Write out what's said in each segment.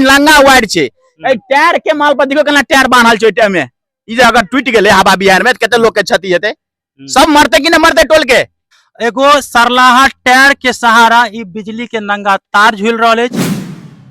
लंगा wire छै। एहि tyre के माल पर देखियौ केना टायर बान्हल छै। ओहि टाइम में ई जे अगर टूटि गेलै हवा बिहार में तऽ कते लोक के क्षति हेतै? सब मरतै कि नहि मरतै टोल के? एगो सरलाहा टायर के सहारा ई बिजली के नंगा तार झूल रहल अछि।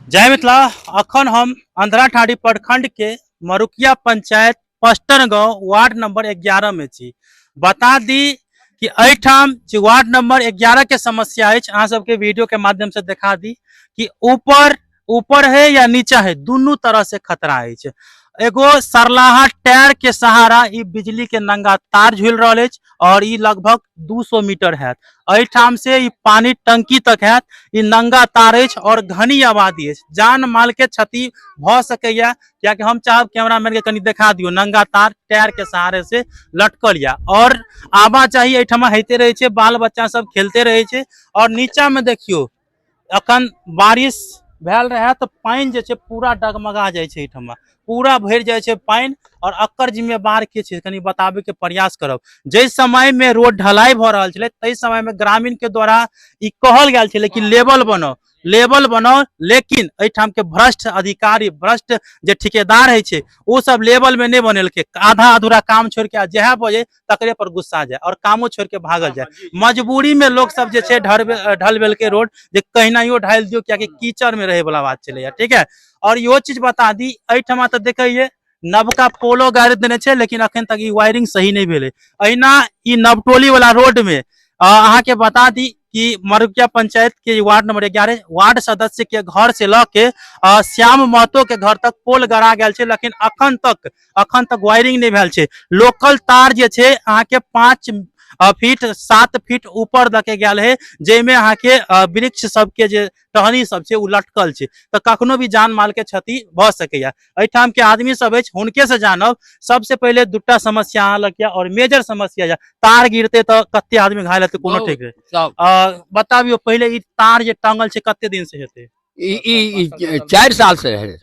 जय मिथिला। अखन हम अंधराठाढ़ी प्रखंड के मरुकिया पंचायत पस्टन गांव वार्ड नंबर 11 में छी। बता दी कि एहिठाम जे वार्ड नंबर 11 के समस्या अछि, अहाँ सबके वीडियो के माध्यम से देखा दी कि ऊपर ऊपर है या नीचा है, दुनू तरह से खतरा अछि। एगो सरलाहा टायर के सहारा ई बिजली के नंगा तार झूल रहल अछि और ई लगभग 200 मीटर हैत। एहिठाम से ई पानी टंकी तक हैत। ई नंगा तार अछि और घनी आबादी अछि, जान माल के क्षति भऽ सकैया, कियाकि हम चाहब कैमरामैन के कनि देखा दियौ, नंगा तार टायर के सहारे से लटकल या और आवाजाही एहिठाम होइते रहै छै, बाल बच्चा सब खेलते रहै छै। और नीचा में देखियौ, अखन बारिश भेल रहै तऽ पानि जे छै पूरा डगमगा जाइ छै, एहिठमा पूरा भरि जाइ छै पानि। और एकर जिम्मेवार के छै, कनि बताबे के प्रयास करब। जाहि समय में रोड ढलाई भऽ रहल छलै, ताहि समय में ग्रामीण के द्वारा ई कहल गेल छलै कि लेवल बनाउ, लेवल बनाउ, लेकिन एहिठाम के भ्रष्ट अधिकारी, भ्रष्ट जे ठिकेदार होइ छै, ओ सब लेवल में नहि बनेलकै। आधा अधूरा काम छोड़ के आ जएह बजे तकरे पर गुस्सा जाय और कामो छोड़ के भागल जाय। मजबूरी में लोग सब जे छै ढलबेलकै रोड, जे कहिनाइयो ढालि दियौ, कियाकि कीचड़ में रहे वाला बात छलैया। ठीक है, और इहो चीज बता दी, एहिठमा तऽ देखैये नवका पोलो गाड़ि देने छै, लेकिन अखन तक ई वायरिंग सही नहि भेलै। अहिना ई नवटोली वाला रोड में अहाँके बता दी कि मरुकिया पंचायत के वार्ड नंबर 11 वार्ड सदस्य के घर से लऽ के श्याम महतो के घर तक पोल गड़ा गेल छै, लेकिन अखन तक वायरिंग नहि भेल छै। लोकल तार जे छै अहाँके 5 फीट 7 फीट ऊपर दऽ के गेल है, जाहिमे अहाँके वृक्ष सबके जे टहनी सब छै, ओ लटकल छै, तऽ कखनो भी जान माल के क्षति भऽ सकैया। एहिठाम के आदमी सब अछि, हुनके से जानब। सबसे पहिले दूटा समस्या अहाँ लग या और मेजर समस्या या तार गिरते तऽ कते आदमी घायल हेतै, कोनो बहुत। ठीक है। सब। बताबियौ पहिले, ई तार जे टांगल छै, कते दिन से हेतै? ई ई ई 4 साल से है,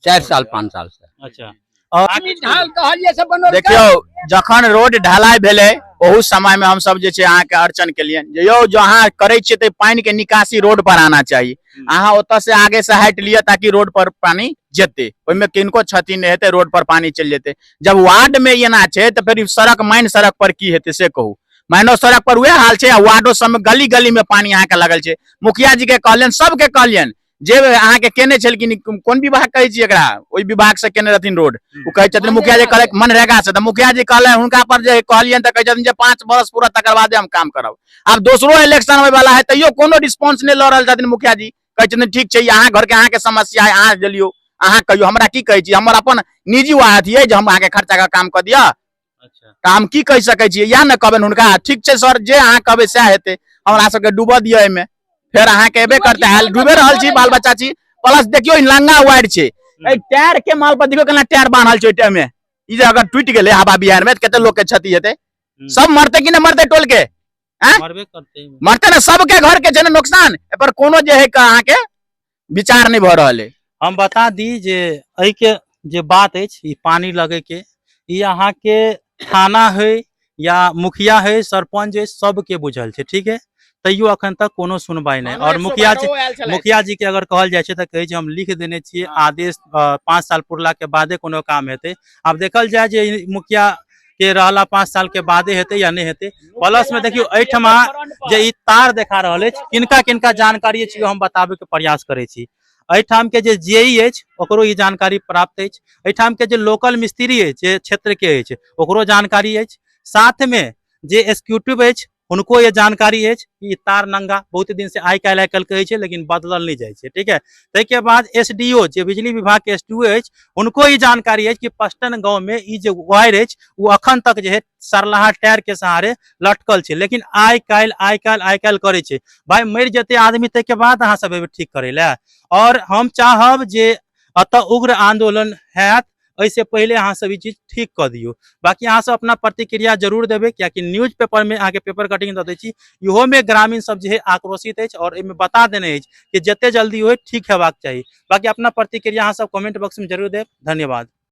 4 साल 5 साल से। अच्छा, और ढाल कहलिए से बनल। देखियौ, जखन रोड ढलाई भेलै, ओहू समय में हमसब जे छै अहाँके अड़चन केलियनि जे यौ, जो अहाँ करै छियै तऽ पानि के निकासी रोड पर आना चाही। अहाँ ओतऽ से आगे से हटि लिअ ताकि रोड पर पानी जेतै, ओहिमे किनको क्षति नहि हेतै, रोड पर पानी चलि जेतै। जब वार्ड में एना छै तऽ फेर ई सड़क, माइन सड़क पर की हेतै से कहू। माइनो सड़क पर वएह हाल छै आ वार्डो सबमे गली गली में पानी अहाँके लगल छै। मुखिया जी के कहलियनि, सबके कहलियनि, जे अहाँके केने छलखिन, कोन विभाग कहै छी एकरा, ओहि विभाग से केने रहथिन रोड, ओ कहै छथिन, मुखिया जी कहलक मनरेगा से, तऽ मुखिया जी कहलनि हुनका पर जे कहलियनि तऽ कहै छथिन जे 5 वर्ष पूरा तकर बादे हम काम करब। आब दोसरो इलेक्शन होय वाला है, तैयो कोनो रिस्पॉन्स नहि लऽ रहल छथिन। मुखिया जी कहै छथिन, ठीक छै, ई अहाँ घर के अहाँके समस्या है, अहाँ जलियौ, अहाँ कहियौ, हमरा की कहै छी? हमर अपन निजी वा अथी अइ जे हम अहाँके खर्चा के काम कऽ दिअ? तऽ हम की कहि सकै छियै? इएह ने कहबनि हुनका, ठीक छै सर, जे अहाँ कहबै सएह हेतै, हमरा सबके डूबऽ दिअ एहिमे। फेर अहाँके एबे करतै, आयल डूबे रहल छी, बाल बच्चा छी। प्लस देखियौ, ई लंगा वायर छै। एहि टायर के माल पर देखियौ केना टायर बान्हल छै। ओहि टाइम में ई जे अगर टूटि गेलै हवा बिहार में तऽ कते लोक के क्षति हेतै? सब मरतै कि नहि मरतै टोल के? मरबे करतै। मरतै ने, सबके घर के छै ने नुकसान। एहि पर कोनो जे है अहाँके विचार नहि भऽ रहल है। हम बता दी जे एहिके जे बात अछि, ई पानी लगैके, ई अहाँके थाना है या मुखिया है, सरपंच है, सबके बुझल छै, ठीक है? तैयो अखन तक कोनो सुनवाई नहि। और मुखिया जी के अगर कहल जाइ छै तऽ कहै छै हम लिख देने छियै आदेश, 5 साल पुरला के बादे कोनो काम हेतै। आब देखल जाय जे ई मुखिया के रहला 5 साल के बादे हेतै या नहि हेतै। प्लस में देखियौ, एहिठमा जे ई तार देखा रहल अछि, किनका किनका जानकारी अछि, हम बताबे के प्रयास करै छी। एहिठाम के जे जेई अछि, ओकरो ई जानकारी प्राप्त अछि। एहिठाम के जे लोकल मिस्त्री अछि, जे क्षेत्र के अछि, ओकरो जानकारी अछि। साथ में जे एक्जीक्यूटिव अछि, हुनको ये जानकारी अछि कि ई तार नंगा बहुत दिन से आइ काल्हि कहै छै, लेकिन बदलल नहि जाइ छै, ठीक है? ताहिके बाद एसडीओ, जे बिजली विभाग के एसडीओ अछि, हुनको ई जानकारी अछि कि पस्टन गाँव में ई जे वायर अछि, ओ अखन तक जे है सरलाहा टायर के सहारे लटकल छै, लेकिन आइ काल्हि, आइ काल्हि, आइ काल्हि करै छै। भाय, मरि जेतै आदमी ताहिके बाद अहाँ सब एबै ठीक करै लए? और हम चाहब जे एतऽ उग्र आंदोलन हैत, एहिसँ पहिले अहाँ सब ई चीज ठीक कऽ दियौ। बाकी अहाँ सब अपना प्रतिक्रिया जरूर देबै, कियाकि न्यूज पेपर में अहाँके पेपर कटिंग दऽ दै छी। इहोमे ग्रामीण सब जे है आक्रोशित अछि और एहिमे बता देने अछि कि जते जल्दी होइ ठीक हेबाक चाही। बाकी अपना प्रतिक्रिया अहाँ सब कमेंट बॉक्स में जरूर देब। धन्यवाद।